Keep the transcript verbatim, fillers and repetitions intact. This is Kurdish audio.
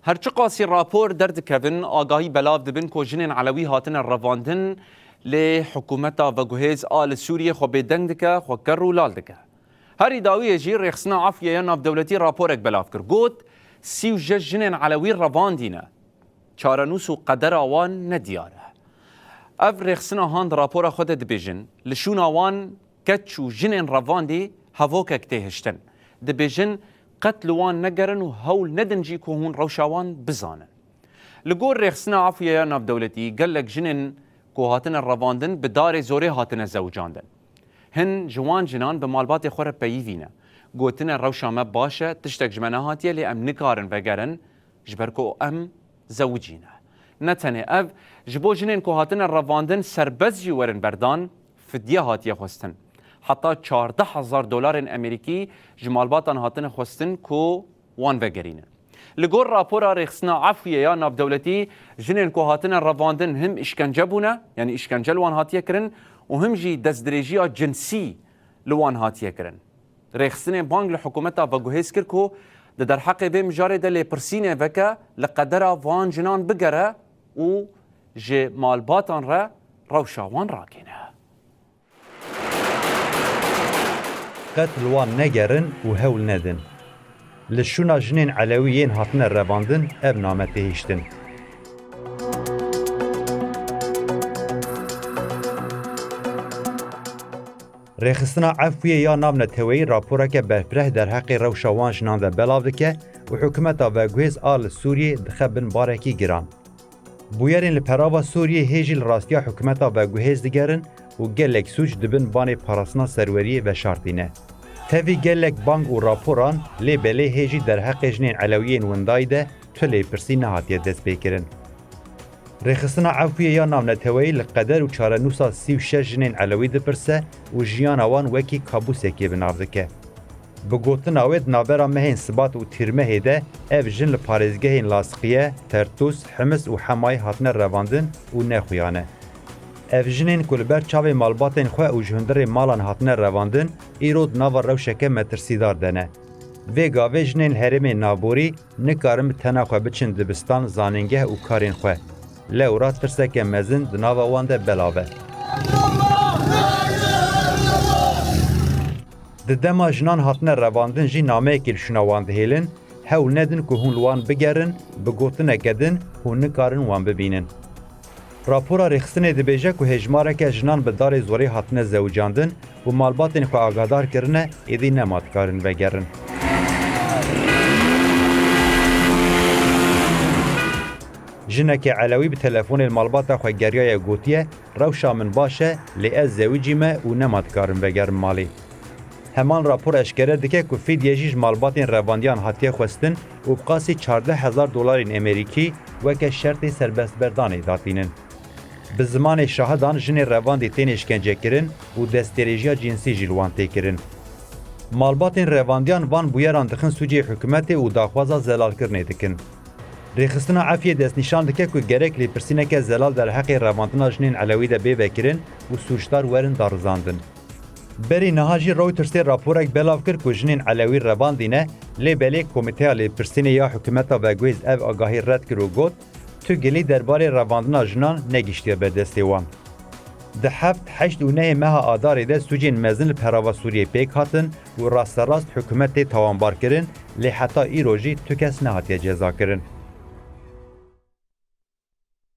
Her çiqasî rapor derdikevin, agahî belav dibin ku jinên Elewî hatine revandin, lê hikûmeta veguhêz a li Sûriyê xwe bêdeng dike, xwe ker û lal dike. Herî dawiyê jî Rêxistina Efûyê ya Navdewletî raporek belav kir. Got, sî û şeş jinên Elewî revandîne. Çarenûs û qedera wan nediyar e. Ev rêxistina han di rapora xwe de dibêjin, li şûna wan keç û jinên revandî hevokek tê hiştin. Dibêjin, qet li wan negerin û hewl nedin jî ku hûn rewşa wan bizanin. Li gor Rêxistina Efûyê ya Navdewletî, gelek jinên ku hatine revandin bi darê zorê hatine zewicandin. Hin ji wan jinan bi malbatê xwe re peyivî ne. Gotine, rewşa me baş e, tiştek ji me nehatiye, lê em nikarin vegerin, ji ber ku em zewicî ne. Ne tenê ev, ji bo jinên ku hatine revandin serbest jî werin berdan, fidye hatiye xwestin. Heta çardeh hezar dolarên Amerîkî ji malbatan hatine xwestin ku wan vegerînin. Li gor rapora Rêxistina Efûyê ya Navdewletî, jinên ku hatine revandin him îşkence bûne, yanî îşkence li wan hatiye kirin û him jî destdirêjiya cinsî li wan hatiye kirin. Rêxistinê bang li hikûmeta veguhêz kir ku di derheqê vê mijarê de lêpirsînê veke, li qedera van jinan bigere û ji malbatan re rewşa wan ragihîne. Qet li wan negerin û hewl nedin. Li şûna jinên Elewî yên hatine revandin ev name tê hiştin. Rêxistina Efûyê ya Navneteweyî raporeke berfireh derheqê rewşa wan jinan de belav dike û hikûmeta veguhêz a li Sûriyê dixe bin barekî giran. Bûyerên li perava Sûriyê hê jî li rastiya hikûmeta veguhêz digerin û gelek sûc di bin banê parastina serweriyê veşartîne. Tevî gelek bang û raporan, lê belê hê jî derheqê jinên Elewiyên windayî de tu lêpirsî nehatiye destpêkirin. Rêxistina Efûyê ya Navneteweyî li qeder û çarenûsa sî û şeş jinên Elewî dipirse û jiyana wan wekî kabûsekê bi nav dike. Bi gotina wê, di navbera mehên Sibat û Tîrmehê de ev jin li parêzgehên Lasiqiye, Tertûs, Himis û Hemayê hatine revandin û nexuyane. Ev jinên ku li ber çavê malbatên xwe û ji hundirê malan hatine revandin, îro di nava rewşeke metirsîdar de ne. Vê gavê jinên li herêmên navborî nikarin bi tena xwe biçin dibistan, zanîngeh û karên xwe. Lewra tirseke mezin di nava wan de belav e. Di dema jinan hatine revandin jî nameyekê li şûna wan dihêlin, hewl nedin ku hûn li wan bigerin, bi gotineke din hûn nikarin wan bibînin. Rapora rêxistinê dibêje ku hêjmareke jinan bi darê zorê hatine zewicandin û malbatên xwe agadar kirine, êdî nema dikarin vegerin. Jineke Elewî bi telefonê li malbata xwe geriyaye, gotiye, rewşa min baş e, lê ez zewicî me û nema dikarim vegerim malê. Heman rapor eşkere dike ku fidye jî ji malbatên revandiyan hatiye xwestin û bi qasî çardeh hezar dolarên Amerîkî weke şertê serbestberdanê datînin. Bi zimanê şahidan jinê revandî tên îşkencekirin û destdirêjiya cinsî jî li wan tê kirin. Malbatên revandiyan van bûyeran dixin sûcê hikûmetê û daxwaza zelalkirinê dikin. Rêxistina Efyê destnîşan dike ku gerek lêpirsîneke zelal derheqê revandina jinên Elewî de bê vekirin û sûcdar werin darizandin. Berî niha jî Reutersê raporek belav kir ku jinên Elewî revandîne, lê belê Komîteya Lêpirsînê ya Hikûmeta Veguhêz ev agahî red kir û got, tu gilî derbarê revandina jinan negihiştiye ber destê wan. Di heft, heşt û nehê meha Adarê de sûcên mezin li perava Sûriyê pêk hatin û rasterast hikûmet tê tawanbarkirin, lê heta îro jî tu kes nehatiye cezakirin.